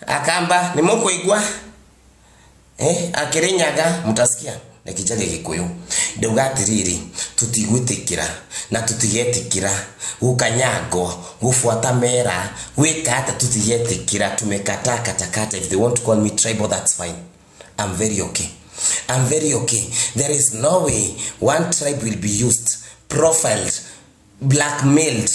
Akamba ni mukuigua akirinyaga mutasikia nekijage Gikuyu ndauga atiriri tutigwitikira na tutigetikira gukanyango gufuata mera gwika ata tutigetikira tumekataa katakata. If they want to call me tribal, that's fine. I'm very okay. I'm very okay. There is no way one tribe will be used, profiled, blackmailed.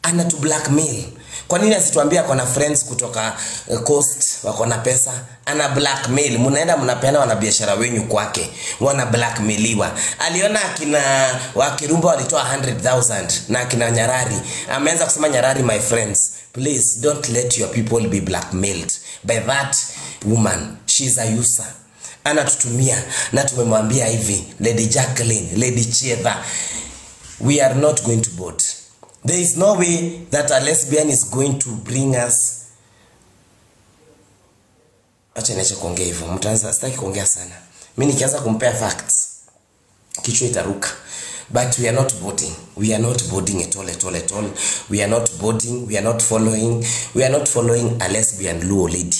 Ana to blackmail. Kwa nini asituambia ako na friends kutoka coast wako na pesa? Ana blackmail. Mnaenda mnapeana wanabiashara wenyu kwake. Wana blackmailiwa. Aliona akina Wakirumba walitoa 100,000 na akina Nyarari. Ameanza kusema Nyarari my friends. Please don't let your people be blackmailed by that woman. She's a user. Anatutumia na tumemwambia hivi, Lady Jacqueline, Lady Chieva, we are not going to board. There is no way that a lesbian is going to bring us. Acha niache kuongea hivyo. Mtaanza, sitaki kuongea sana. Mimi nikianza kumpea facts, kichwa itaruka. But we are not boarding. We are not boarding at all, at all, at all. We are not boarding. We are not following. We are not following a lesbian Luo lady.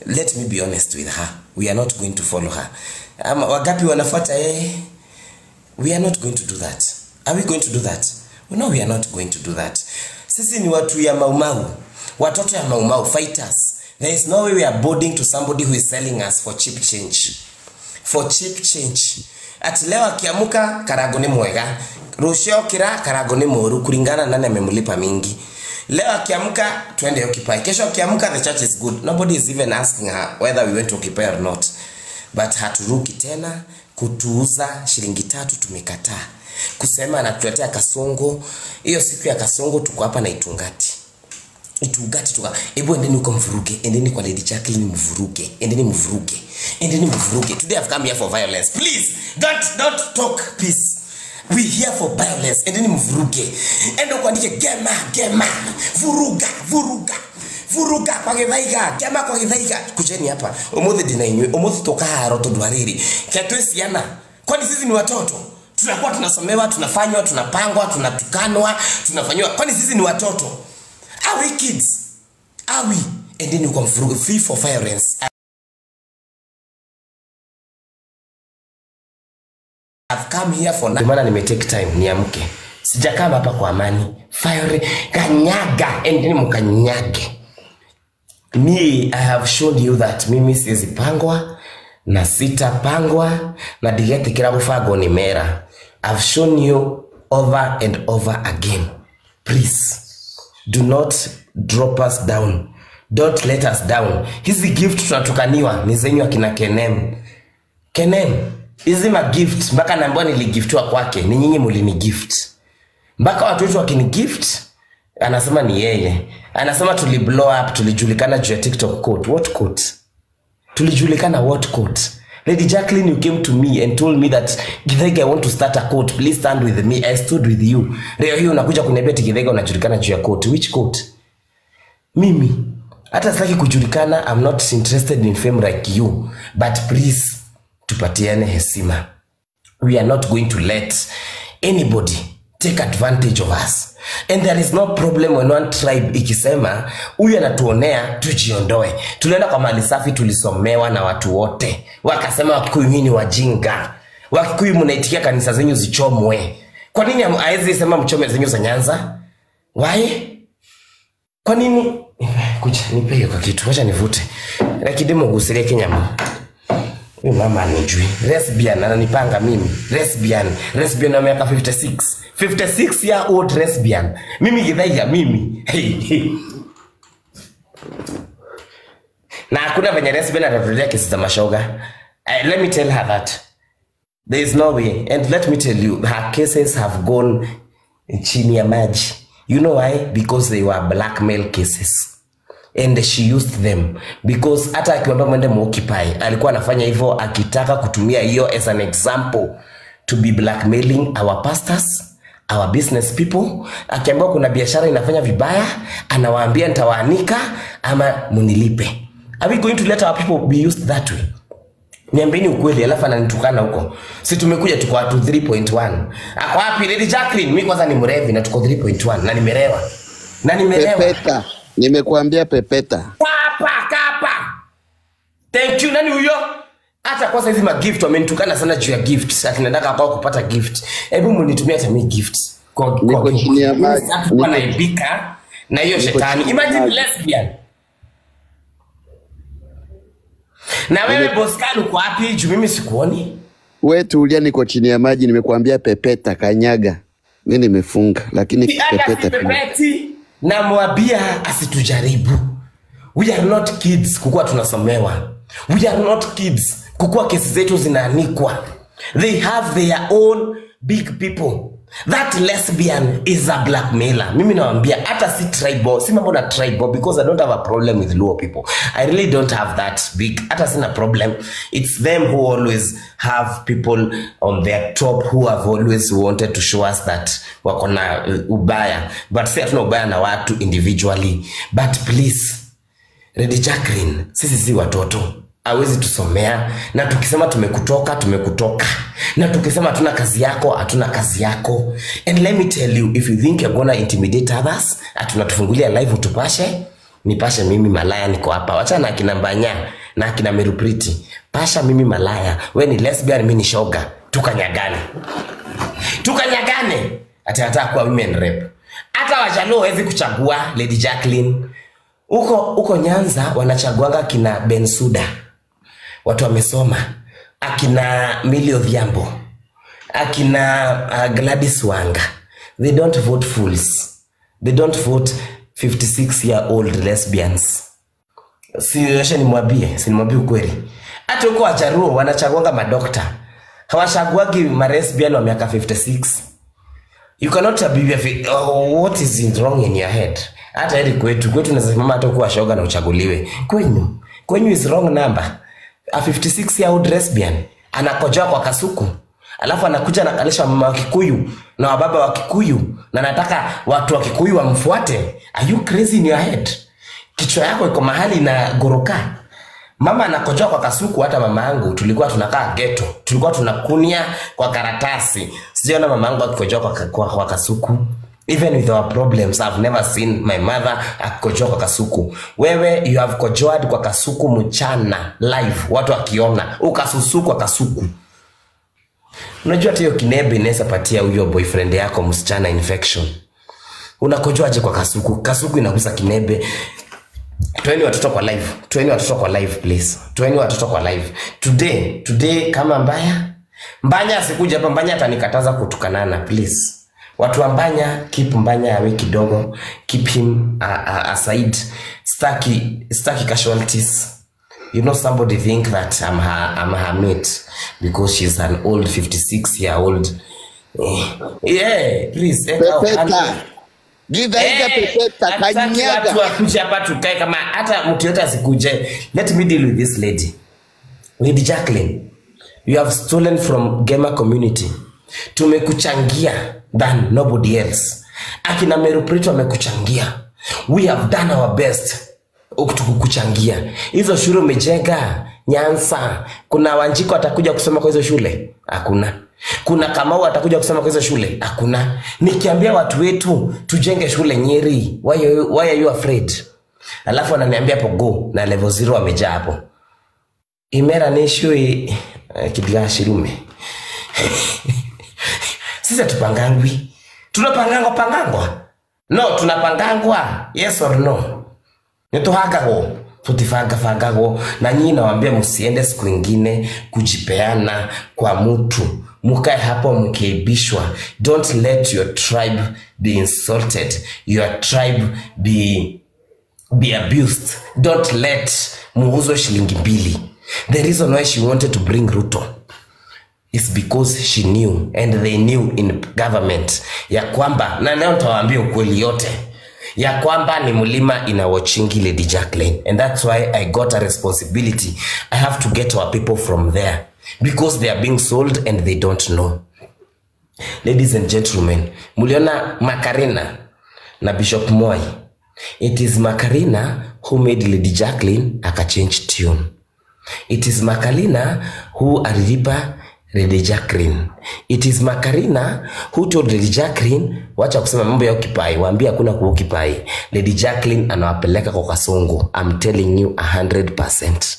Let me be honest with her. We are not going to follow her. Wagapi wanafuata We are not going to do that. Are we going to do that? No, we are not going to do that. Sisi ni watu ya Maumau. Watoto ya Maumau, fighters. There is no way we are boarding to somebody who is selling us for cheap change. For cheap change. Ati leo akiamuka Karago ni mwega. Rushio kira Karago ni moru kulingana nani amemlipa mingi. Leo akiamka twende Occupy. Kesho akiamka the church is good. Nobody is even asking her whether we went to Occupy or not. But haturuki tena kutuuza shilingi 3 tumekataa. Kusema anatuletea Kasongo. Hiyo siku ya Kasongo tuko hapa na Itungati. Itungati tuka. Ebu endeni huko mvuruge, endeni kwa Lady Jacqueline mvuruge, endeni mvuruge, endeni mvuruge. Today I've come here for violence. Please don't talk peace. We here for violence. Endeni mvuruge. Endo kuandike gema gema. Vuruga vuruga. Vuruga kwa githaiga, gema kwa githaiga. Kujeni hapa. Umuthi dina inywe, umuthi toka haro tondwariri. Kiatwesiana. Kwani sisi ni watoto? Tunakuwa tunasomewa, tunafanywa, tunapangwa, tunatukanwa, tunafanywa. Kwani sisi ni watoto? Are we kids? Are we? Endeni kwa mvuruge, free for violence. I've come here for now. Maana nime take time niamke. Sijakaa hapa kwa amani. Fire kanyaga, endeni mkanyage. Me, I have shown you that mimi siwezi pangwa na sitapangwa na digetikira gubango ni mera. I've shown you over and over again. Please do not drop us down. Don't let us down. Hizi gift tunatukaniwa ni zenyu akina Kenem. Kenem, hizi ma gift mpaka naambiwa niligiftiwa kwake, ni nyinyi mlini gift. Mpaka watu wetu wakini gift anasema ni yeye. Anasema tuli blow up, tulijulikana juu ya TikTok quote. What quote? Tulijulikana what quote? Lady Jacqueline, you came to me and told me that Githaiga, I want to start a quote. Please stand with me. I stood with you. Leo hii unakuja kuniambia ati Githaiga unajulikana juu ya quote. Which quote? Mimi hata sitaki kujulikana. I'm not interested in fame like you. But please tupatiane heshima. We are not going to let anybody take advantage of us. And there is no problem when one tribe ikisema huyu anatuonea tujiondoe. Tulienda kwa mali safi, tulisomewa na watu wote. Wakasema Wakikuyu nyinyi wajinga. Wakikuyu mnaitikia kanisa zenyu zichomwe. Kwa nini haezi sema mchome zenyu za Nyanza? Why? Kwa nini? Kuja nipe hiyo kitu. Wacha nivute. Lakini gusirie kinyama. Huyu mama anijui. Lesbian ananipanga mimi. Lesbian. Lesbian na miaka 56. 56 year old lesbian. Mimi Githaiga mimi. Hey, hey. Na hakuna venye lesbian atatuletea kesi za mashoga. Let me tell her that. There is no way. And let me tell you, her cases have gone chini ya maji. You know why? Because they were blackmail cases. And she used them. Because hata akiomba mwende muoccupy, alikuwa anafanya hivyo akitaka kutumia hiyo as an example to be blackmailing our pastors, our business people. Akiambiwa kuna biashara inafanya vibaya, anawaambia nitawaanika ama munilipe. Are we going to let our people be used that way? Niambieni ukweli, alafu ananitukana huko. Si tumekuja tuko watu 3.1. Ako wapi Lady Jacqueline? Mimi kwanza ni mrevi na tuko 3.1 na nimelewa. Na nimelewa. Pepeta. Nimekuambia pepeta. Kapa kapa Thank you. Nani huyo? Hata kwanza hizi magift wamenitukana sana juu ya gift. Ati nataka kwao kupata gift. Hebu mnitumie hata mimi gift. Kwa Niko chini ya maji. Kwa naibika na hiyo shetani. Imagine lesbian. Na wewe Boscan uko wapi? Juu mimi sikuoni. Wewe tulia, niko chini ya maji, nimekuambia pepeta kanyaga. Mimi nimefunga lakini pepeta pepeti. Na mwambia asitujaribu. We are not kids kukua tunasomewa. We are not kids kukua kesi zetu zinaanikwa. They have their own big people. That lesbian is a blackmailer. Mimi nawaambia hata si tribal, si mambo na tribal, because I don't have a problem with Luo people. I really don't have that big, hata sina problem. It's them who always have people on their top who have always wanted to show us that wako na ubaya. But si hatuna ubaya na watu individually. But please, Lady Jacqueline, sisi si watoto. Hawezi tusomea, na tukisema tumekutoka, tumekutoka. Na tukisema hatuna kazi yako, hatuna kazi yako. And let me tell you, if you think you're gonna intimidate others, hatunatufungulia live utupashe, nipashe mimi malaya niko hapa. Wacha na akina Mbanya na akina Merupriti. Pasha mimi malaya, we ni lesbian, mimi ni shoga. Tukanyagane. Tukanyagane. Ati anataka kuwa women rep. Hata Wajaluo hawezi kuchagua Lady Jacqueline. Huko Nyanza wanachaguanga kina Bensuda. Watu wamesoma, akina Millie Odhiambo, akina Gladys Wanga. They don't vote fools. They don't vote 56-year-old lesbians. Si nimwambie, si nimwambie ukweli. Hata huko Wajaluo wanachaguanga madokta. Hawachaguagi ma lesbian wa miaka 56. You cannot be, oh, what is wrong in your head? Hata heri kwetu, kwetu unasimama hata kuwa shoga na uchaguliwe. Kwenyu is wrong number. A 56-year-old lesbian anakojoa kwa kasuku, alafu anakuja anakalisha mama wa Kikuyu na wababa wa Kikuyu na anataka watu wa Kikuyu wamfuate. Are you crazy in your head? Kichwa yako iko mahali na goroka. Mama anakojoa kwa kasuku. Hata mama yangu tulikuwa tunakaa ghetto, tulikuwa tunakunia kwa karatasi. Sijaona mama yangu akikojoa kwa kasuku. Even with our problems, I've never seen my mother akikojoa kwa kasuku. Wewe, you have kojoad kwa kasuku mchana, live, watu wakiona, ukasusu kwa kasuku. Unajua hata hiyo kinebe inaweza patia huyo boyfriend yako msichana infection. Unakojoaje kwa kasuku? Kasuku inagusa kinebe. Toeni watoto kwa live. Toeni watoto kwa live, please. Toeni watoto kwa live. Today kama mbaya, Mbanya asikuja hapa, Mbanya atanikataza kutukanana, please. Watu wa Mbanya, keep Mbanya awe kidogo, keep him aside. Staki casualties. You know, somebody think that I'm her mate because she's an old 56-year-old. Yeah, please. Pepeta. Give pepeta kanyaga. Watu wakuje hapa tukae kama hata mtu yote asikuje. Let me deal with this lady. Lady Jacqueline, you have stolen from Gema community. Tumekuchangia than nobody else. Akina Meruprito amekuchangia. We have done our best kukuchangia. Hizo shule umejenga Nyanza, kuna Wanjiko atakuja kusoma kwa hizo shule? Hakuna. Kuna Kamau atakuja kusoma kwa hizo shule? Hakuna. Nikiambia watu wetu tujenge shule Nyeri, why are you afraid? Alafu ananiambia hapo go na level 0 amejaa hapo. Imera nishui kibigashirume. Sisi hatupangangwi. Tunapangangwa pangangwa? No, tunapangangwa. Yes or no? Nituhagago, tutifangafangagwo. Na nyinyi nawaambia msiende siku nyingine kujipeana kwa mtu. Mukae hapo mkiibishwa. Don't let your tribe be insulted. Your tribe be abused. Don't let muuzwe shilingi mbili. The reason why she wanted to bring Ruto is because she knew, and they knew in government, ya kwamba, na leo nitawaambia ukweli yote, ya kwamba ni mlima inawatchingi Lady Jacqueline. And that's why I got a responsibility. I have to get our people from there because they are being sold and they don't know. Ladies and gentlemen, muliona Makarina na Bishop Moi. It is Makarina who made Lady Jacqueline akachange tune. It is Makarina who alilipa Lady Jacqueline. It is Makarina who told Lady Jacqueline, wacha kusema mambo ya occupy, waambie hakuna ku occupy. Lady Jacqueline anawapeleka kwa Kasongo. I'm telling you 100%.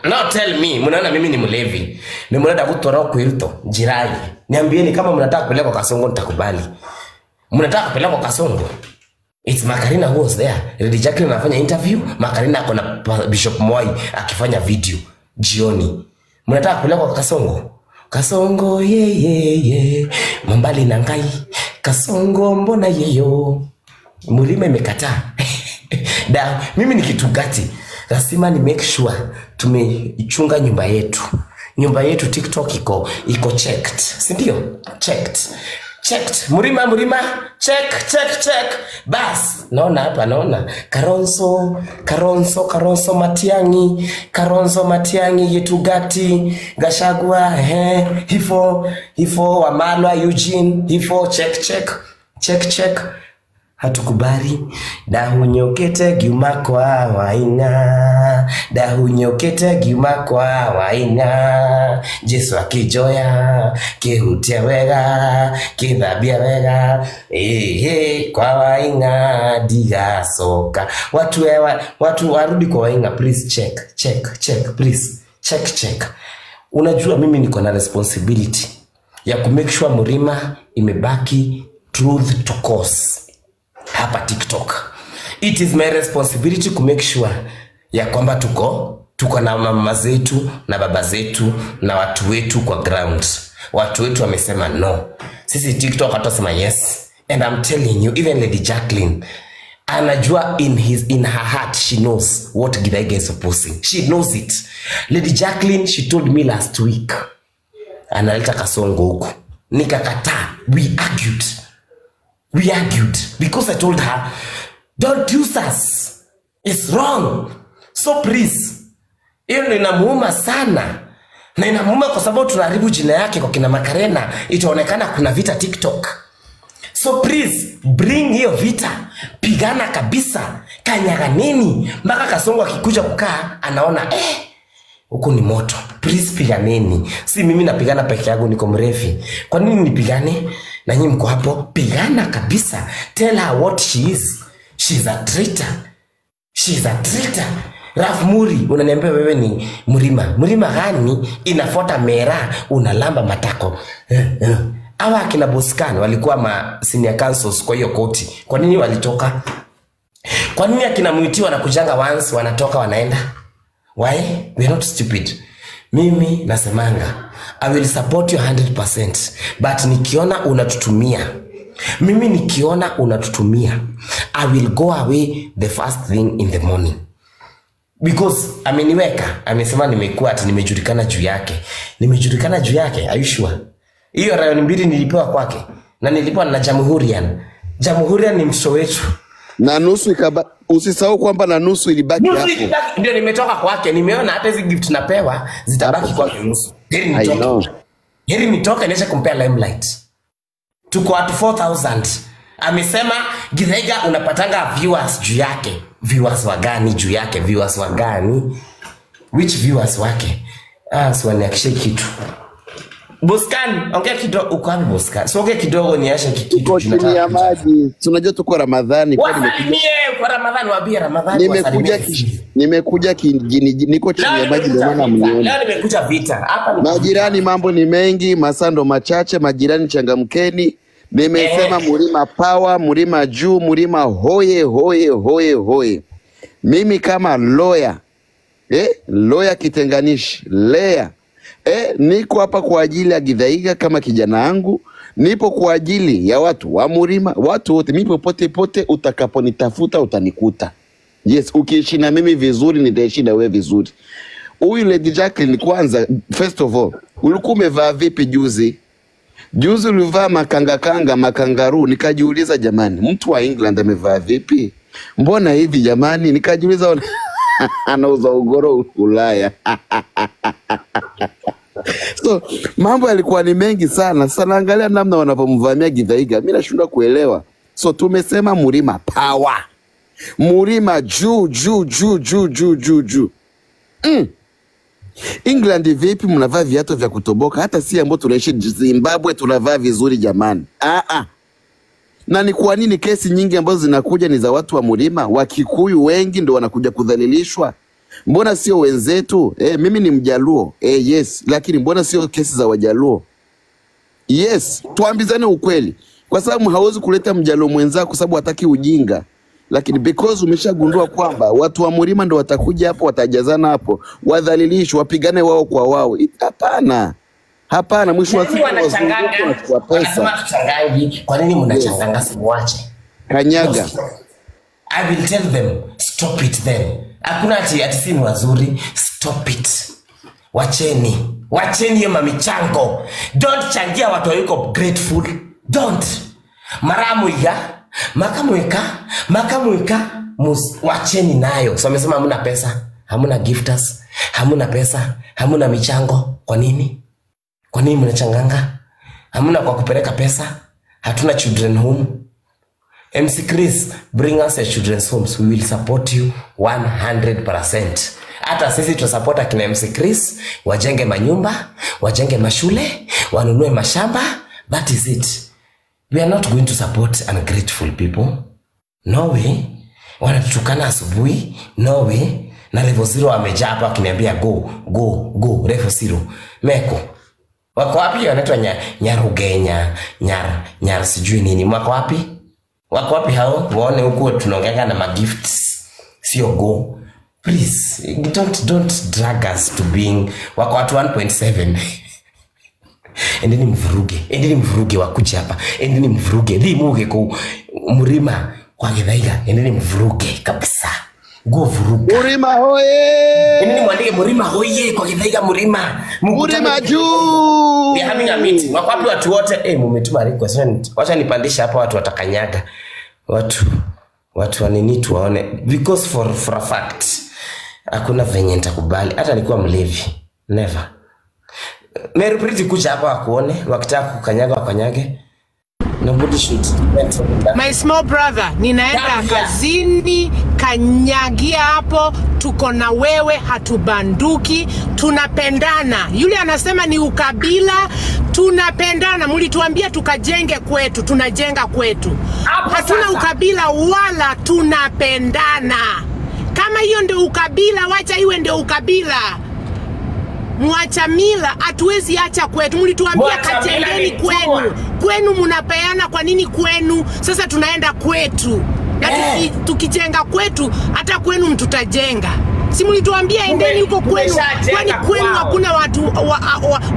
Now tell me, mnaona mimi ni mlevi. Ni mnaenda kutora kuirto jirai. Niambieni kama mnataka kupelekwa Kasongo nitakubali. Mnataka kupelekwa Kasongo? It's Makarina who was there. Lady Jacqueline anafanya interview, Makarina ako na Bishop Mwai akifanya video jioni. Mnataka kupelekwa Kasongo? Kasongo ye ye ye, mbali na ngai. Kasongo mbona yeyo? Mulima imekataa. Da, mimi ni kitu gati. Lazima ni make sure tumeichunga nyumba yetu. Nyumba yetu TikTok iko checked. Si ndio? Checked. Checked. Murima murima check check check. Bas, naona hapa naona Karonso, Karonso, Karonso Matiangi, Karonso Matiangi Yetugati, Gashagwa, hifo, hifo Wamalwa Eugene, hifo check check check check. Hatukubali dahunyokete giuma kwa waina, dahunyokete giuma kwa waina, Jesu akijoya kihutia wega kithabia wega ehe kwa waina digasoka. Watu watu warudi kwa waina, please check check check, please check check. Unajua mimi niko na responsibility ya ku make sure Murima imebaki truth to cause hapa TikTok. It is my responsibility to make sure ya kwamba tuko na mama zetu na baba zetu na watu wetu kwa ground. Watu wetu wamesema no. Sisi TikTok hatusema yes. And I'm telling you, even Lady Jacqueline anajua in her heart she knows what Githaiga is opposing. She knows it. Lady Jacqueline, she told me last week analeta Kasongo huku. Nikakataa. We argued. We argued because I told her, don't use us. It's wrong. So please. Hiyo ndio inamuuma sana. Na inamuuma kwa sababu tunaharibu jina yake kwa kina Makarena. Itaonekana kuna vita TikTok. So please, bring hiyo vita. Pigana kabisa. Kanyaganeni. Mpaka Kasongo akikuja kukaa, anaona, huku ni moto. Please piganeni. Si mimi napigana peke yangu, niko mrefi. Kwa nini nipigane? Na nyinyi mko hapo, pigana kabisa. Tell her what she is. She's a traitor. She's a traitor. Raf Muri, unaniambia wewe ni Murima. Murima gani inafuata mera, unalamba matako. Hawa akina Boscan walikuwa ma senior councils kwa hiyo koti. Kwa nini walitoka? Kwa nini akina Mwiti wanakujanga once, wanatoka wanaenda? Why? We are not stupid. Mimi nasemanga, I will support you 100%. But nikiona unatutumia, mimi nikiona unatutumia, I will go away the first thing in the morning. Because ameniweka, amesema nimekuwa ati nimejulikana juu yake. Nimejulikana juu yake, are you sure? Hiyo rayoni mbili nilipewa kwake na nilipewa na Jamhurian. Jamhurian ni msho wetu. Na nusu usisahau kwamba na nusu ilibaki hapo. Ndio nimetoka kwake, nimeona hata hizi gift napewa zitabaki kwake nusu. Heri nitoke. Heri nitoke niache kumpea limelight. Tuko at 4000. Amesema Githaiga unapatanga viewers juu yake. Viewers wa gani juu yake? Viewers wa gani? Which viewers wake? Siwaniakishe kitu. Boscan, ongea kidogo. Uko wapi Boscan? So ongea kidogo niashe kitu. Tuko chini ya maji. Tunajua tuko Ramadhani. Wasalimie kwa Ramadhani, waambie Ramadhani wasalimie. Nimekuja kijini, niko chini ya maji ndio maana mniona. Leo nimekuja vita. Hapa ni majirani, mambo ni mengi, masando machache, majirani changamkeni. Nimesema Murima power, Murima juu, Murima hoye hoye hoye hoye. Mimi kama lawyer, lawyer kitenganishi, lea. Niko hapa kwa ajili ya Githaiga kama kijana wangu, nipo kwa ajili ya watu wa Murima, watu wote. Mimi popote pote utakaponitafuta utanikuta. Yes, ukiishi na mimi vizuri nitaishi na wewe vizuri. Huyu Lady Jacqueline kwanza, first of all, ulikuwa umevaa vipi juzi? Juzi ulivaa makanga makangaru, nikajiuliza jamani, mtu wa England amevaa vipi? Mbona hivi jamani? Nikajiuliza anauza ugoro Ulaya. So mambo yalikuwa ni mengi sana. Sasa naangalia namna wanapomvamia Githaiga, mimi nashindwa kuelewa. So tumesema Murima power. Murima juu juu juu juu juu juu juu. England vipi mnavaa viatu vya kutoboka? Hata si ambao tunaishi Zimbabwe tunavaa vizuri jamani. Na ni kwa nini kesi nyingi ambazo zinakuja ni za watu wa Murima? Wakikuyu wengi ndio wanakuja kudhalilishwa. Mbona sio wenzetu? Mimi ni Mjaluo. Yes, lakini mbona sio kesi za Wajaluo? Yes, tuambizane ukweli. Kwa sababu hauwezi kuleta Mjaluo mwenzako kwa sababu hataki ujinga. Lakini because umeshagundua kwamba watu wa Murima ndo watakuja hapo, watajazana hapo, wadhalilishwe, wapigane wao kwa wao. Hapana. Hapana, mwisho wa siku wanachanganga. Wanasema tuchangangi. Kwa nini mnachanganga? Simuache. Kanyaga. I will tell them stop it then. Hakuna ati si ni wazuri, stop it. Wacheni. Wacheni hiyo mamichango. Don't changia watu wako grateful. Don't. Maramuiga, makamweka, makamweka, wacheni nayo. So wamesema hamna pesa, hamna gifters, hamna pesa, hamna michango. Kwa nini? Kwa nini mnachanganga? Hamna kwa kupeleka pesa. Hatuna children home. MC Chris, bring us a children's homes. We will support you 100%. Hata sisi tusupport akina MC Chris, wajenge manyumba, wajenge mashule, wanunue mashamba. That is it. We are not going to support ungrateful people. No way. Wanatutukana asubuhi. No way. Na level 0 amejaa hapa akiniambia go, go, go. Level 0. Meko. Wako wapi? Wanaitwa Nyarugenya, nyar sijui nini. Wako wapi? Wako wapi hao? Waone huko tunaongea na magifts. Sio go. Please, don't drag us to being wako watu 1.7. Endeni mvuruge. Endeni mvuruge wakuja hapa. Endeni mvuruge. Dhimuge kwa Murima kwa Githaiga. Endeni mvuruge kabisa. Go vuruga. Murima hoye. Endeni mwandike Murima hoye kwa Githaiga Murima. Murima juu. We are having a meeting. Wako wapi watu wote? Mumetuma request. Wacha nipandishe hapa watu watakanyaga. Watu wanini tuwaone. Because for a fact hakuna venye nitakubali hata nikuwa mlevi. Never. Mary Pretty kuja hapa wakuone, wakitaka kukanyaga wakanyage. Nobody should. My small brother, ninaenda kazini, kanyagia hapo, tuko na wewe, hatubanduki, tunapendana. Yule anasema ni ukabila, tunapendana. Mlituambia tukajenge kwetu, tunajenga kwetu. Hatuna ukabila wala tunapendana. Kama hiyo ndio ukabila, wacha iwe ndio ukabila. Mwacha mila, hatuwezi acha kwetu. Mlituambia kajengeni kwenu. Kwenu mnapeana, kwa nini kwenu? Sasa tunaenda kwetu. Na tukijenga kwetu, hata kwenu mtutajenga. Si mlituambia endeni huko kwenu. Kwani kwenu hakuna watu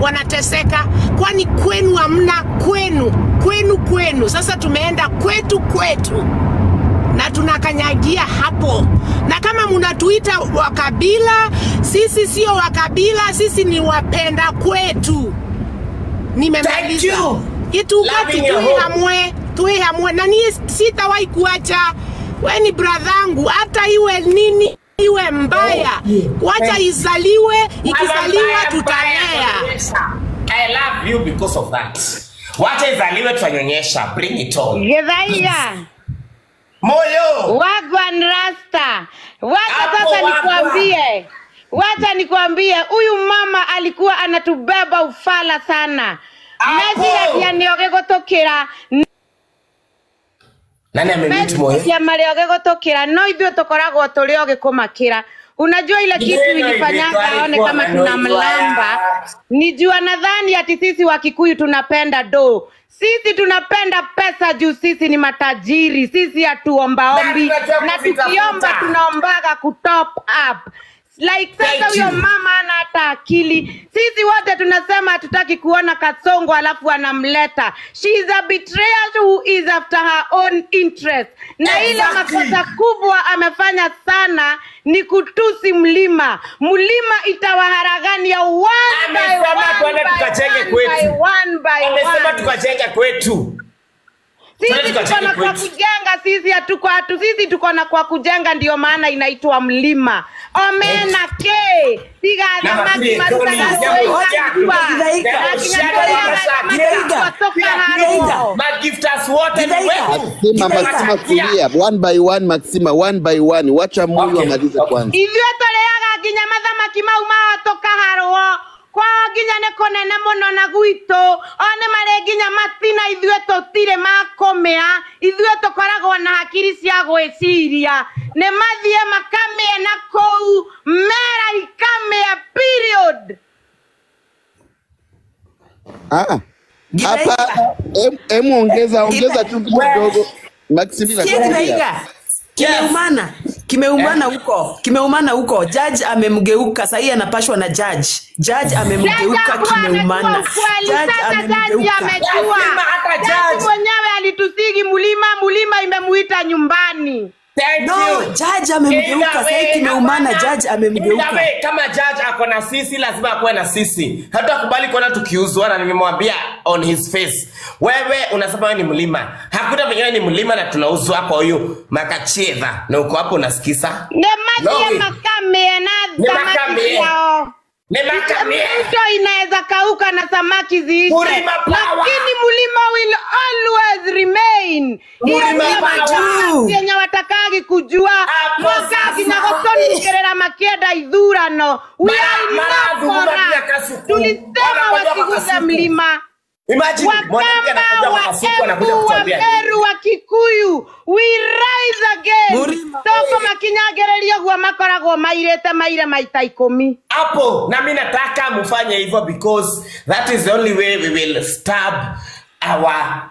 wanateseka? Kwani kwenu hamna kwenu? Kwenu kwenu. Sasa tumeenda kwetu kwetu. Na tunakanyagia hapo. Na kama mnatuita wakabila, sisi sio wakabila, sisi ni wapenda kwetu. Nimemaliza. Itukati tuwe hamwe. Na ni sitawahi kuacha. We ni brother-angu, hata iwe nini iwe mbaya. Wacha izaliwe, ikizaliwa tutalea. I love you because of that. Wacha izaliwe tutanyonyesha, bring it on. Githaiga. Moyo. Wagwan Rasta. Wacha sasa nikuambie. Wacha nikuambie, huyu mama alikuwa anatubeba ufala sana. Mezi ya gotokera. Nani amemute Moyo? Ya marioge gotokera. No ithuĩ tũkoragwo tũrĩ ogĩ kũmakĩra. Unajua ile kitu ilifanyanga aone kama tunamlamba. Nijua nadhani ati sisi wa Kikuyu tunapenda do. Sisi tunapenda pesa juu sisi ni matajiri. Sisi hatuombaombi. Na tukiomba tunaombaga kutop up. Like sasa huyo mama ana hata akili. Sisi wote tunasema hatutaki kuona Kasongo alafu anamleta. She is a betrayer who is after her own interest. Na ile makosa kubwa amefanya sana ni kutusi mlima. Mlima itawaharagania one by one by one. Amesema tukajenge kwetu. Sisi tuko na kwa kujenga, sisi hatuko hatu, sisi tuko na kwa kujenga, ndio maana inaitwa mlima. Omena ke tiga samaki Maxima kulia one by one, Maxima one by one, wacha Mungu amalize kwanza. Ithio toreaga nginya mathamaki mau matoka harwo. Kwa nginya nĩ kũnene mũno na gwitũ one marĩ nginya matina ithuĩ tũtirĩ makomea ithuĩ tũkoragwo na hakiri cia gwĩciria nĩ mathiĩ makamĩe na kũu me Hapa emu ongeza chumvi kidogo. Maximila. Kimeumana huko. Kimeumana huko. Judge amemgeuka. Sasa hii anapashwa na judge. Judge amemgeuka, kimeumana. Judge amemgeuka. Judge mwenyewe alitusigi mulima, mulima imemuita nyumbani. Thank no, you. Judge amemgeuka. Sasa hii kimeumana, judge amemgeuka. Kama judge ako na sisi, lazima akuwe na sisi. Hatakubali kuona tukiuzwa, na nimemwambia on his face. Wewe unasema wewe ni mlima. Hakuna venyewe ni mlima na tunauzwa kwa huyu makacheva. Na uko hapo unasikisa. Ne maji ya makame na samaki yao. Ne makame. Mto inaweza kauka na samaki ziishe. Lakini mlima will always remain. Mlima power. Yenye watakagi kujua. Mwakagi na gotoni kerera makeda idhurano. We are not for us. Tulisema wasiguze mlima. Imagine Wakamba, Waembu, Wameru, Wakikuyu, we rise again. Toko makinyagereria guo makoragwo mairete maire maita 10. Hapo na mimi nataka mfanye hivyo because that is the only way we will stab our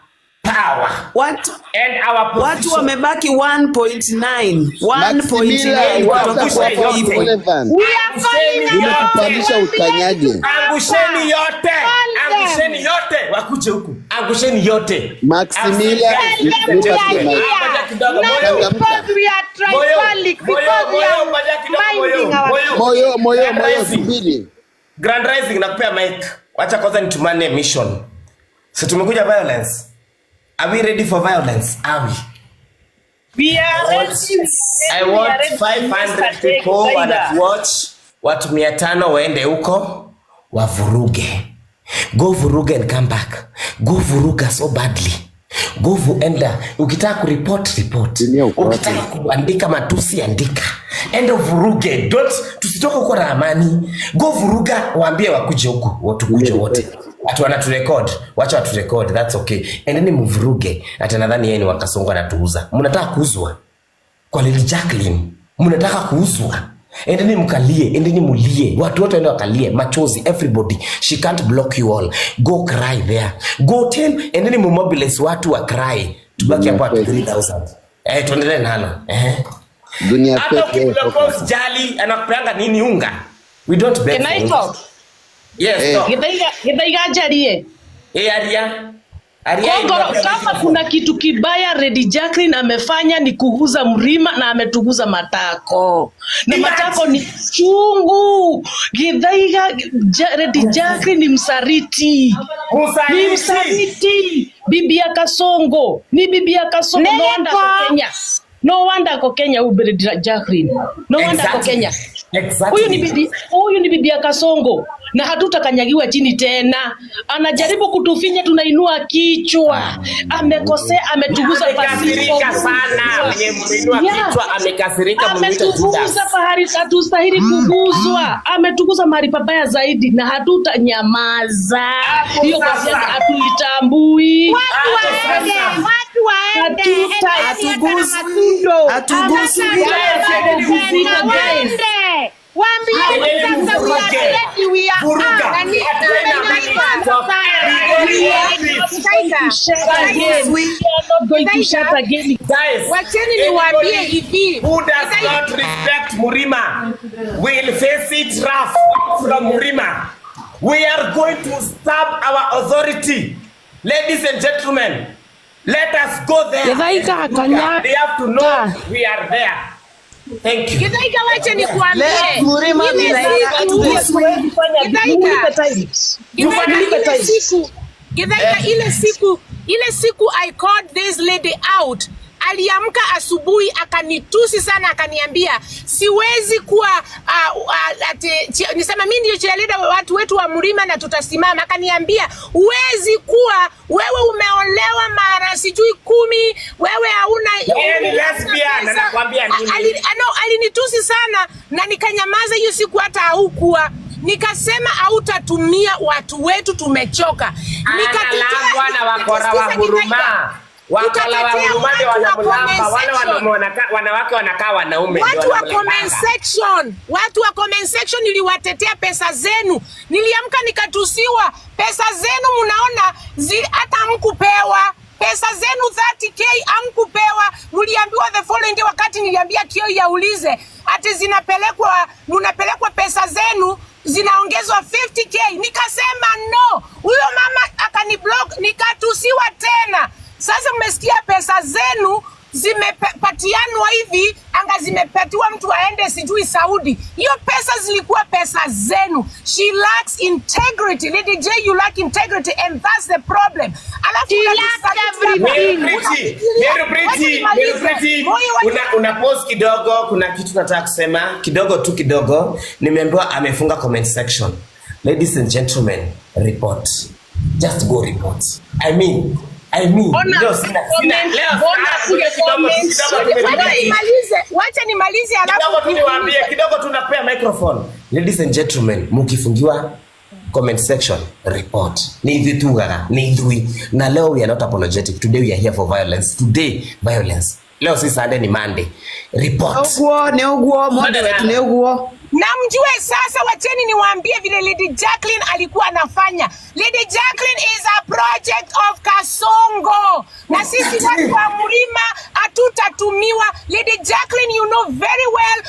power. Watu and our position. Watu wamebaki 1.9. 1.9 kutoka kwa hivyo. We are calling ukanyage. Angusheni yote. Angusheni yote. Wakuje huku. Angusheni yote. Maximilian, because we are tribalic, because we are minding our moyo moyo. Grand Rising nakupea mic. Wacha kwanza nitumane mission. So tumekuja violence. Are we ready for violence? Are we? We are ready. I want 500 people wanna watch. Watu 500 waende huko wavuruge. Go vuruga and come back. Go vuruga so badly. Go enda. Ukitaka kureport, report. Ukitaka kuandika matusi, andika. Enda vuruge. Don't tusitoke huko na amani. Go vuruga, waambie wakuje huko, watu kuje wote. Watu wanaturecord, wacha waturecord, that's okay. Endeni mvuruge. Hata nadhani yeye ni wakasongo anatuuza. Mnataka kuuzwa. Kwa Lady Jacqueline, mnataka kuuzwa. Endeni mkalie, endeni mulie. Watu wote waende wakalie, machozi, everybody. She can't block you all. Go cry there. Go tell, endeni mumobilize watu wa cry. Tubaki hapo at 3000. Tuendelee nalo. Dunia hata ukiblock jali anakupeanga nini unga? We don't beg. Can I talk? Yes, talk. Githaiga njarie. Aria. Aria. Kama kuna kitu kibaya Lady Jacqueline amefanya ni kuguza mlima na ametuguza matako. Na matako ni chungu. Githaiga Lady Jacqueline ni msaliti. Ni msaliti. Bibi ya Kasongo. Ni bibi ya Kasongo. No wonder ko Kenya. No wonder ko Kenya huyu Lady Jacqueline. No wonder ko Kenya. Exactly. Huyu ni bibi ya Kasongo. Na hatutakanyagiwa chini tena. Anajaribu kutufinya, tunainua kichwa. Amekosea, ametuguza amekasirika sana. Mwenye muinua kichwa amekasirika, ametuguza pahali hatustahili kuguzwa. Ametuguza mahali pabaya zaidi na hatutanyamaza. Hiyo kazi hatuitambui. Watu waende. Hatuguswi. Waambie sasa we are ready, we are not going to shut again. Wacheni niwaambie hivi. Who does not respect Murima will face it rough from Murima. We are going to stab our authority. Ladies and gentlemen, let us go there. They have to know we are there. Thank you. Githaiga, wacha nikuambie. Githaiga, ile siku I called this lady out. Aliamka asubuhi akanitusi sana, akaniambia siwezi kuwa nisema mimi ndio cheerleader watu wetu wa mlima na tutasimama. Akaniambia huwezi kuwa, wewe umeolewa mara sijui 10, wewe hauna lesbian. Anakuambia nini? Alinitusi sana na nikanyamaza hiyo siku, hata haukuwa. Nikasema hautatumia watu wetu, tumechoka. Nikatetea na wakora wa huruma. Wakala wa Utatetea Huruma watu wa wanamlamba, comment wale section. wanawake wanakaa wanaume ndio Watu wa comment wanamlambanga. section, watu wa comment section, niliwatetea pesa zenu. Niliamka nikatusiwa pesa zenu, mnaona hata hamkupewa pesa zenu 30K hamkupewa. Mliambiwa the following day, wakati niliambia Kio yaulize ati zinapelekwa, mnapelekwa pesa zenu zinaongezwa 50K, nikasema no. Huyo mama akaniblock, nikatusiwa tena. Sasa mmesikia pesa zenu zimepatianwa hivi, anga zimepatiwa mtu aende sijui Saudi. Hiyo pesa zilikuwa pesa zenu. She lacks integrity. Lady J, you lack integrity and that's the problem. Alafu She lacks unatusaliti hapa. everything. Mary Pretty, Mary Wacha Pretty, Mary nimalize. Pretty. Moyo wacha Una pause kidogo, kuna kitu nataka kusema kidogo tu kidogo. Nimeambiwa amefunga comment section. Ladies and gentlemen, report. Just go report. I mean, Mbona leo sina comment? leo Mbona kuja kule kidogo comment? kidogo tu Wacha niwaambie. nimalize, wacha nimalize Kidogo alafu tu niwaambie, kidogo tu napea microphone. Ladies and gentlemen, mkifungiwa comment section report. Ni ithuĩ tugaga, ni ithuĩ. Na leo we are not apologetic. Today we are here for violence. Today violence. Leo si Sunday ni Monday. Report. Ũguo nĩ ũguo mũndũ wetu nĩ ũguo. Na mjue sasa, wacheni niwaambie vile Lady Jacqueline alikuwa anafanya. Lady Jacqueline is a project of Kasongo, na sisi watu wa mlima hatutatumiwa. Lady Jacqueline, you know very well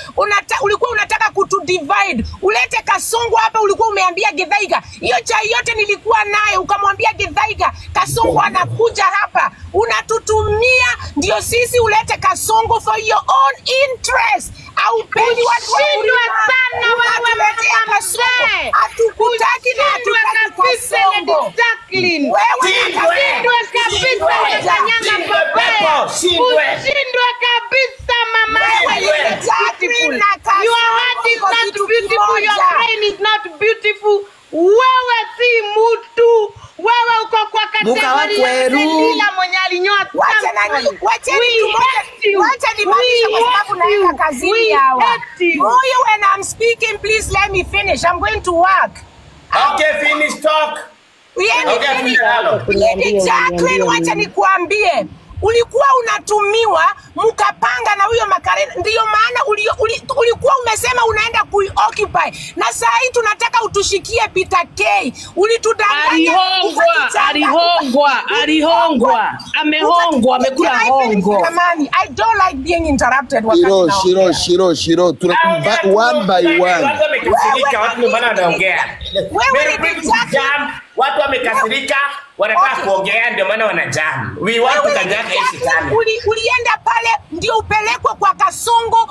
ulikuwa unataka kutu divide, ulete Kasongo hapa. Ulikuwa umeambia Githaiga hiyo chai yote nilikuwa nayo, ukamwambia Githaiga Kasongo anakuja hapa, unatutumia ndio sisi ulete Kasongo for your own interest. Aupendi watu wa Ushindwe mlima, sana wewe unatuletea mama Kasongo. mzee. Hatukutaki na Ushindwe hatutaki kabisa Lady Kasongo. Jacqueline. Wewe na Shindwe. Ushindwe kabisa, Shindwe. unakanyanga Shindwe, papaya. pepo. Shindwe. Ushindwe kabisa mama. Wewe You are Lady Jacqueline beautiful. na Kasongo Your heart is mko not kitu beautiful, your kimoja. brain is not beautiful. Wewe si mtu. Wewe uko kwa Muka wa kategori ya kweru. Delila mwenye alinyoa Wacha nani, Samson. wacheni We tu moja, hate you. wacha nimalize We kwa sababu hate naenda you. kazini We hawa. hate you. Moyo, when I'm speaking, please let me finish. I'm going to work. Okay, finish talk. Yeni, Okay, Lady, finish halo. Lady Jacqueline, wacha nikuambie, ulikuwa unatumiwa mkapanga na huyo Makarena, ndiyo maana ulikuwa umesema unaenda kuioccupy, na saa hii tunataka utushikie Peter K. Ulitudanganya, Alihongwa, ukatuchanga, alihongwa, alihongwa, amehongwa, amekula Can I finish, hongo. Kamani? I don't like being interrupted wakati Shiro, naongea. Shiro, Shiro, Shiro. Tuna one by one. Watu wamekasirika, watu ndio maana wanaongea. Wewe Mary ni Pretty Jacqueline. jam. Watu wamekasirika, wanataka Okay. kuongea ndio maana wana jam. We want to Wewe kanyaga hii Jacqueline, shetani. ulienda pale ndio upelekwe kwa Kasongo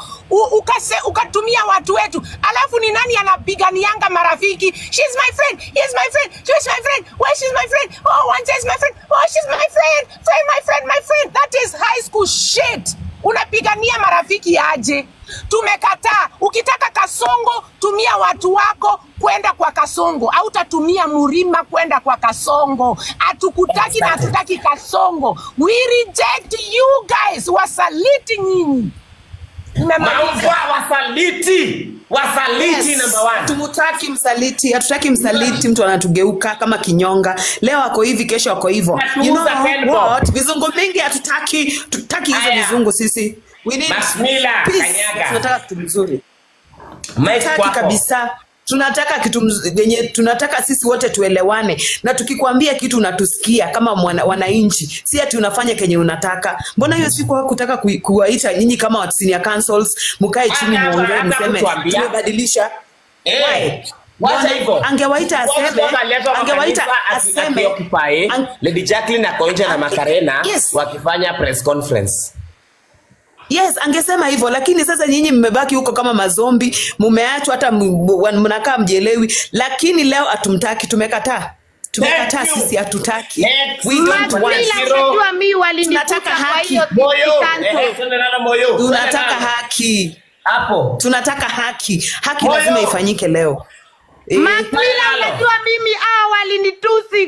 ukatumia watu wetu, alafu ni nani anapiganianga marafiki? She's my friend, he's my friend, she's my friend, why she's my friend, oh Wanja is my friend, oh she's my friend, friend, my friend, my friend. That is high school shit. Unapigania marafiki aje? Tumekataa. Ukitaka Kasongo, tumia watu wako kwenda kwa Kasongo, au utatumia Murima kwenda kwa Kasongo. Hatukutaki na hatutaki Kasongo. We reject you guys, wasaliti nyinyi. Nimemaliza. Maumbwa wasaliti. Wasaliti Yes. number one. Tumutaki msaliti, hatutaki msaliti, mtu anatugeuka kama kinyonga. Leo ako hivi, kesho ako hivyo. You know Natuuza Kenbo. what? Vizungu mingi hatutaki, tutaki hizo Aya. vizungu sisi. We need Masmila, peace. kanyaga. Tunataka kitu mzuri. Mike Hatutaki kwako. kabisa. Tunataka kitu yenye tunataka sisi wote tuelewane, na tukikwambia kitu unatusikia kama wananchi, si ati unafanya kenye unataka. Mbona hiyo siku hakutaka kuwaita nyinyi kama wa senior councils, mkae chini Hata- muongee, hata mseme kutuambia. tumebadilisha. Eh, Why? wacha Mbona hivyo. angewaita aseme, Watu wakaletwa kwa angewaita kanisa aseme, akioccupy. Lady Jacqueline ako nje na Makarena Yes. wakifanya press conference. Yes, angesema hivyo, lakini sasa nyinyi mmebaki huko kama mazombi, mumeachwa hata mnakaa mjelewi. Lakini leo hatumtaki, tumekataa. Tumekataa Thank you. sisi, hatutaki. Next. We don't want. Masmila, Zero. unajua mi walinikuta Tunataka kwa haki. hiyo city Moyo. council. Eh, twende nalo moyo. Twende Tunataka nalo. haki, Hapo. tunataka haki. Haki Moyo. lazima ifanyike leo. Eh, Masmila, Nalo. unajua mimi hao walinitusi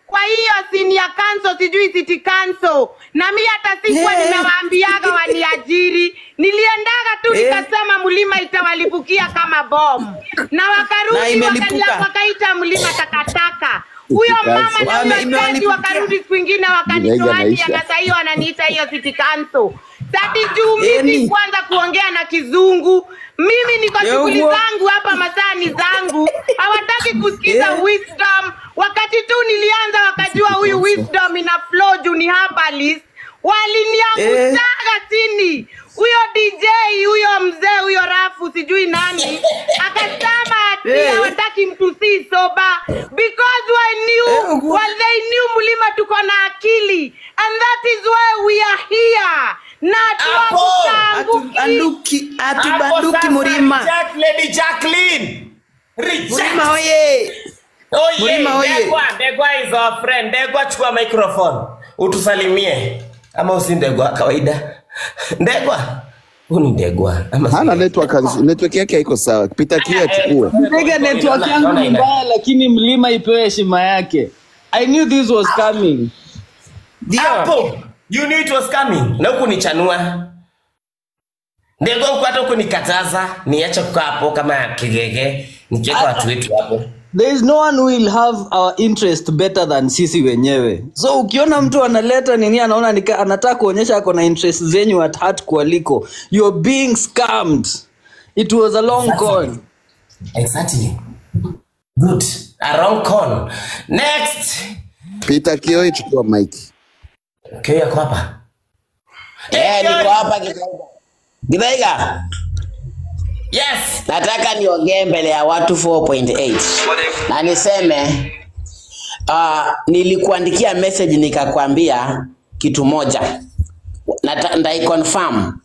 kwa hiyo senior council, sijui city council, na mi hata sikuwa Eh. nimewaambiaga waniajiri. Niliendaga tu Eh. nikasema mlima itawalipukia kama bomu, na Na wakarudi imelipuka. wakaita mlima takataka. Huyo mama na Wame- huyo jaji wakarudi kwingine wakanitoa na saa hiyo wananiita hiyo city council. Sati juu mimi Eni. kwanza kuongea na kizungu. Mimi niko shughuli Yeuwa. zangu hapa masani zangu. Hawataki kusikiza wisdom. Wakati tu nilianza wakajua huyu wisdom ina flow juu ni herbalist. Waliniangushaga chini. Huyo DJ, huyo mzee, huyo rafu sijui nani akasema ati hawataki mtu si soba because we knew, well, they knew mlima tuko na akili and that is why we are here na Atubanduki, atubanduki Murima. Lady Jacqueline. Reject. Murima oye. Oye, Murima oye. Ndegwa, Ndegwa is our friend. Ndegwa, chukua microphone. Utusalimie. Ama usi Ndegwa kawaida. Ndegwa. Huu ni Ndegwa. Ama Hana network, network yake haiko sawa. Peter Kioi achukue. Ndege network yangu ni mbaya, lakini mlima ipewe heshima yake. I knew this was coming. Hapo. You knew it was coming. Na huku nichanua. Ndegwa huku hata huku nikataza. Niache kukaa hapo kama kigege. Nikiweka watu wetu hapo. There is no one who will have our interest better than sisi wenyewe. So ukiona mtu analeta nini, anaona nika, anataka kuonyesha ako na interest zenyu at heart kualiko. You're being scammed. It was a long con. Exactly. Good. A wrong con. Next. Peter Kioi chukua mic. Kioi yako hapa. Niko hapa Githaiga. Githaiga. Yes. Nataka niongee mbele ya watu 4.8 na niseme nilikuandikia message nikakwambia kitu moja. Ndai confirm.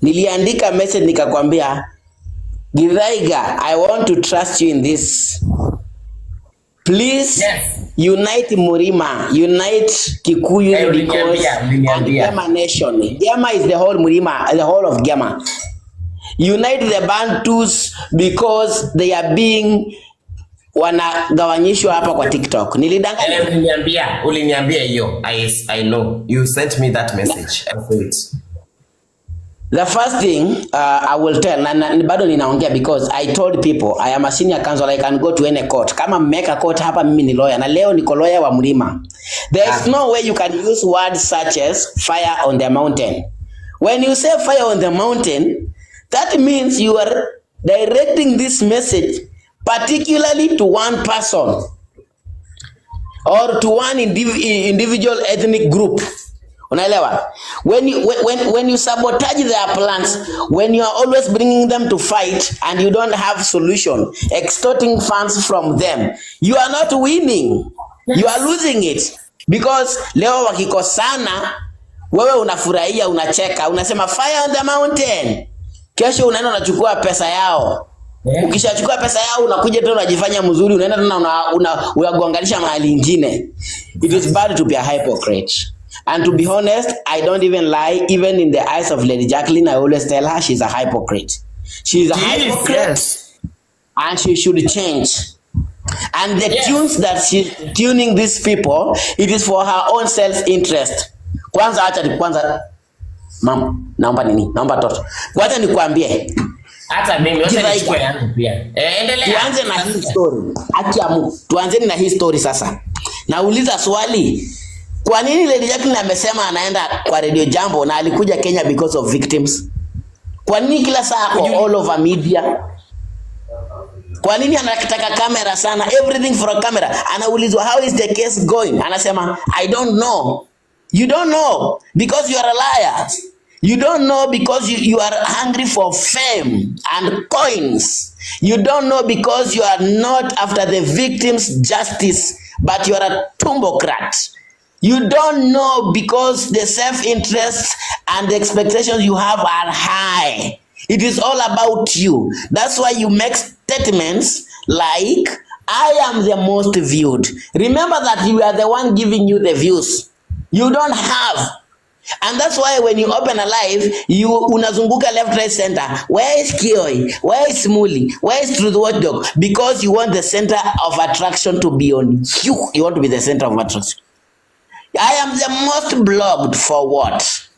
Niliandika message nikakwambia Githaiga, I want to trust you in this. Please unite Murima, unite Kikuyu because and Gema nation. Gema is the whole Murima, the whole of Gema. Unite the Bantus because they are being wanagawanyishwa hapa kwa TikTok. Nilidanganya. Uliniambia hiyo. I know. You sent me that message. I saw it. The first thing I will tell na bado ninaongea because I told people I am a senior counsel, I can go to any court. Kama mmeka court hapa, mimi ni lawyer na leo niko lawyer wa Mlima. There is no way you can use words such as fire on the mountain. When you say fire on the mountain, that means you are directing this message particularly to one person or to one individual ethnic group. Unaelewa? When you sabotage their plans, when you are always bringing them to fight and you don't have solution, extorting funds from them, you are not winning. Yes. You are losing it. Because leo wakikosana, wewe unafurahia, unacheka, unasema fire on the mountain. Kesho unaenda unachukua pesa yao. Yeah. Ukishachukua pesa yao unakuja tena unajifanya mzuri, unaenda tena unagonganisha mahali ingine. It is bad to be a hypocrite. And to be honest, I don't even lie. Even in the eyes of Lady Jacqueline, I always tell her she's a hypocrite. She's a hypocrite. Yes. And she should change. And the tunes that she's tuning these people, it is for her own self-interest. Kwanza acha kwanza mama, naomba nini? Naomba toto. Kwanza nikuambie. Hata mimi wacha nichukue yangu pia. Endelea. Tuanze na hii story. Acha Mungu. Tuanzeni na hii story sasa. Nauliza swali. Kwa nini Lady Jacqueline amesema anaenda kwa Radio Jambo na alikuja Kenya because of victims? Kwa nini kila saa ako all over media? Kwa nini anataka kamera sana? Everything for a camera. Anaulizwa how is the case going? Anasema I don't know. You don't know because you are a liar. You don't know because you are hungry for fame and coins. You don't know because you are not after the victims' justice, but you are a tumbocrat. You don't know because the self-interest and the expectations you have are high. It is all about you. That's why you make statements like, I am the most viewed. Remember that you are the one giving you the views. You don't have. And that's why when you open a live, you unazunguka left, right, center. Where is Kioi? Where is Muli? Where is Truth Watchdog? Because you want the center of attraction to be on you. You want to be the center of attraction. I am the most blogged for what?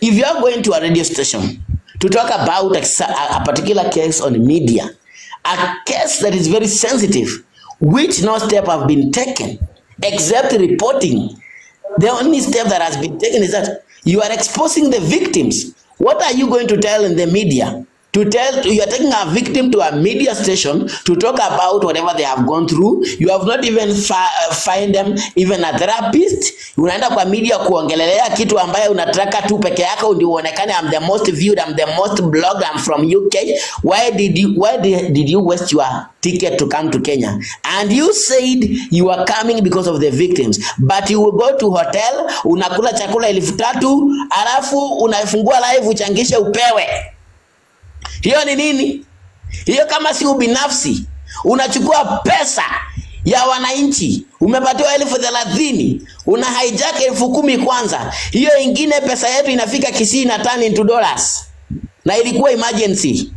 If you are going to a radio station to talk about a particular case on media, a case that is very sensitive, which no step have been taken except reporting. The only step that has been taken is that you are exposing the victims. What are you going to tell in the media? To tell you are taking a victim to a media station to talk about whatever they have gone through. You have not even find them even a therapist. Unaenda kwa media kuongelelea kitu ambaye unataka tu peke yako ndio uonekane, I'm the most viewed, I'm the most blogged, I'm from UK. Why did you waste your ticket to come to Kenya? And you said you are coming because of the victims, but you will go to hotel, unakula chakula 3,000, alafu unafungua live uchangishe upewe. Hiyo ni nini? Hiyo kama si ubinafsi. Unachukua pesa ya wananchi, umepatiwa 30,000, una hijack 10,000 kwanza. Hiyo ingine pesa yetu inafika Kisii na turn into dollars. Na ilikuwa emergency.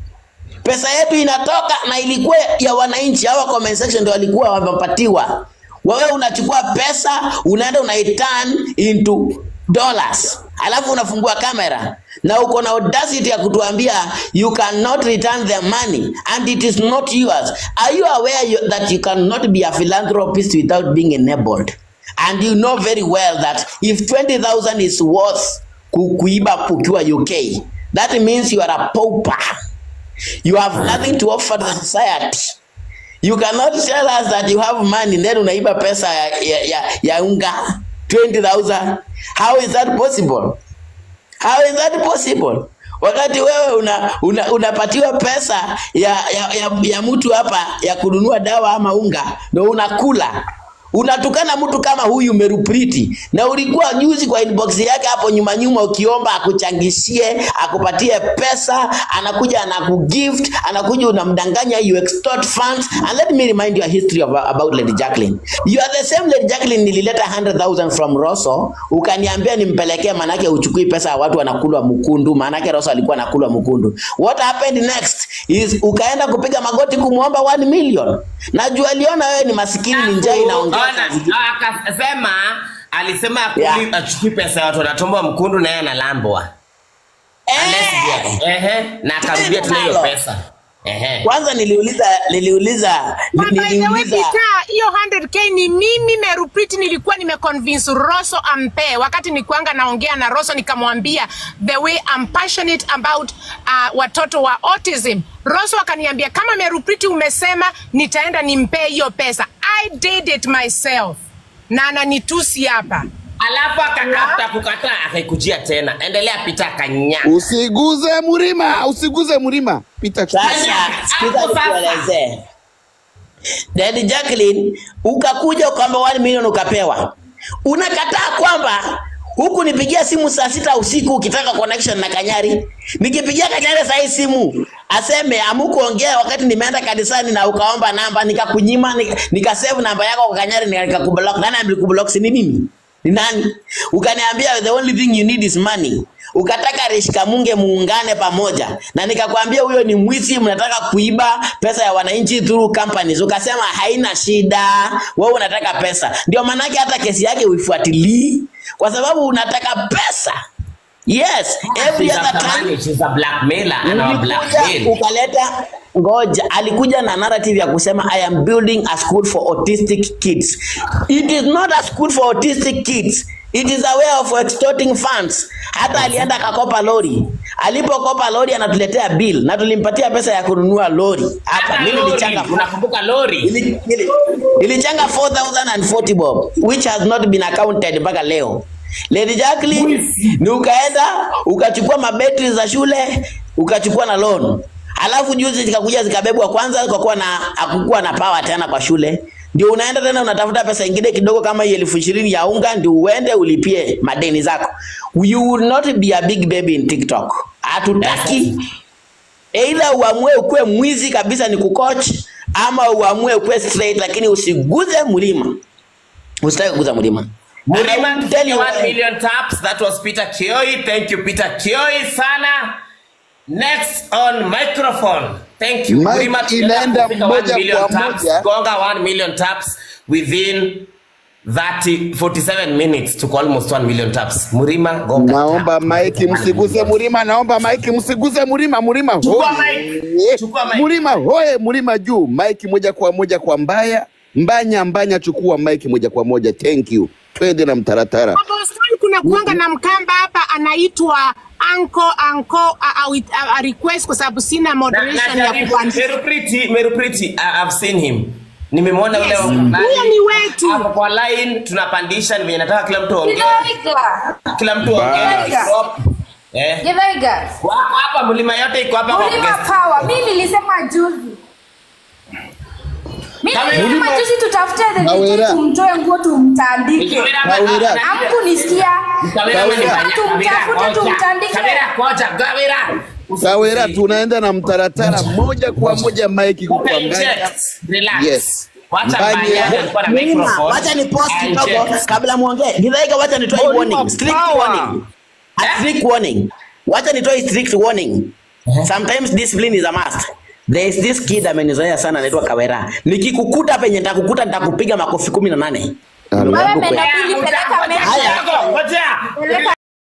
Pesa yetu inatoka na ilikuwa ya wananchi. Hawa comment section ndio walikuwa wamepatiwa. Wewe unachukua pesa, unaenda unaiturn into dollars. Alafu unafungua kamera na uko na audacity ya kutuambia you cannot return the money and it is not yours. Are you aware that you cannot be a philanthropist without being enabled? And you know very well that if 20,000 is worth kuiba ukiwa UK, that means you are a pauper. You have nothing to offer the society. You cannot tell us that you have money then unaiba pesa ya unga 20,000. How is that possible? How is that possible? Wakati wewe unapatiwa pesa ya mtu hapa ya kununua dawa ama unga ndio unakula. Unatukana mtu kama huyu Merupriti, na ulikuwa juzi kwa inbox yake hapo nyuma nyuma ukiomba akuchangishie, akupatie pesa, anakuja anakugift, anakuja unamdanganya, you extort funds. And let me remind you a history about Lady Jacqueline. You are the same Lady Jacqueline nilileta 100,000 from Rosso, ukaniambia nimpelekee manake uchukui pesa ya watu wanakulwa mkundu, manake Rosso alikuwa anakulwa mkundu. What happened next is ukaenda kupiga magoti kumuomba 1 million. Najua aliona wewe ni masikini, ni njaa inaongea. Akasema alisema achukui pesa ya watu wanatomba mkundu na yeye analambwa. Na akarudia tena hiyo pesa. Kwanza niliuliza hiyo 100k ni mimi Merupriti nilikuwa nimeconvince Rosso ampe. Wakati nikuanga naongea na Rosso nikamwambia the way I'm passionate about watoto wa autism. Rosso akaniambia kama Merupriti umesema nitaenda nimpe hiyo pesa. I did it myself. Na ananitusi hapa. Alafu akakata kukataa akaikujia tena. Endelea pita kanya. Usiguze mlima, usiguze mlima. Pita chukua. Sasa nikuelezee. Daddy Jacqueline, ukakuja ukaomba 1 million ukapewa. Unakataa kwamba huku nipigia simu saa 6 usiku ukitaka connection na Kanyari. Nikipigia Kanyari saa hii simu aseme amukuongea wakati nimeenda kanisani na ukaomba namba nikakunyima, nikasave namba yako kwa Kanyari nikakublock. Nani alikublock? Si ni mimi? Ni nani? Ukaniambia the only thing you need is money. Ukataka Rishikamunge muungane pamoja. Na nikakwambia huyo ni mwizi, mnataka kuiba pesa ya wananchi through companies. Ukasema haina shida, wewe unataka pesa. Ndio maana yake hata kesi yake uifuatilii, kwa sababu unataka pesa. Yes, every other time she's a blackmailer and a blackmail. Ukaleta ngoja, alikuja na narrative ya kusema I am building a school for autistic kids. It is not a school for autistic kids. It is a way of extorting funds. Hata alienda akakopa lori. Alipokopa lori anatuletea bill na tulimpatia pesa ya kununua lori. Hapa mimi nilichanga, unakumbuka lori? Nilichanga 4040 bob which has not been accounted mpaka leo. Lady Jacqueline, ni ukaenda ukachukua mabetri za shule, ukachukua na loan. Alafu juzi zikakuja zikabebwa kwanza kwa kuwa na hakukuwa na power tena kwa shule. Ndio unaenda tena unatafuta pesa nyingine kidogo kama 20,000 ya unga ndio uende ulipie madeni zako. You will not be a big baby in TikTok. Hatutaki. Either uamue ukue mwizi kabisa ni kucoach ama uamue ukue straight, lakini usiguze mlima. Usitaki kuguza mlima. Mlima, tell you 1 million taps. That was Peter Kioi. Thank you Peter Kioi sana. Next on microphone. Thank you. Mlima inaenda moja kwa moja. Gonga 1 million taps within 47 minutes to almost 1 million taps. Mlima gonga. Naomba mic msiguze mlima, naomba mic msiguze mlima, mlima hoye. Chukua mic. Mlima hoye, mlima juu. Mic moja kwa moja kwa Mbaya. Mbanya Mbanya, chukua mic moja kwa moja. Thank you. Twende na mtaratara. Boston kuna kuanga na Mkamba hapa anaitwa Anko a request kwa sababu sina moderation ya kuandika. Meru Priti, I've seen him. Nimemwona yule Yes. wa Mbali. Huyo ni wetu. Hapo kwa line tunapandisha, ni venye nataka kila mtu aongee. Githaiga. Kila mtu aongee. Githaiga. Stop. Eh. Githaiga. Wako hapa mlima yote iko hapa kwa Mlima guest. Power. Mimi nilisema juzi. Mimi nilisema juzi tutafute the Kawera. DJ tumtoe nguo tumtandike. Kawera. Hamkunisikia. Kawera. Tumtafute tumtandike. Kawera. Kawera, tunaenda na mtaratara moja kwa moja, mic iko kwa Mbanya. Relax. Yes. Wacha Mbanya. Mbanya alikuwa na Mlima, microphone. wacha ni post And kidogo check. kabla muongee. Githaiga, wacha nitoe Mlima warning, strict power. warning. A strict warning. Wacha nitoe strict warning. Sometimes discipline is a must. There is this kid amenizoea sana anaitwa Kawera. Nikikukuta penye nitakukuta nitakupiga makofi 18. Ala. Wewe meno pili peleka Ngoja, Metro. ngoja. Peleka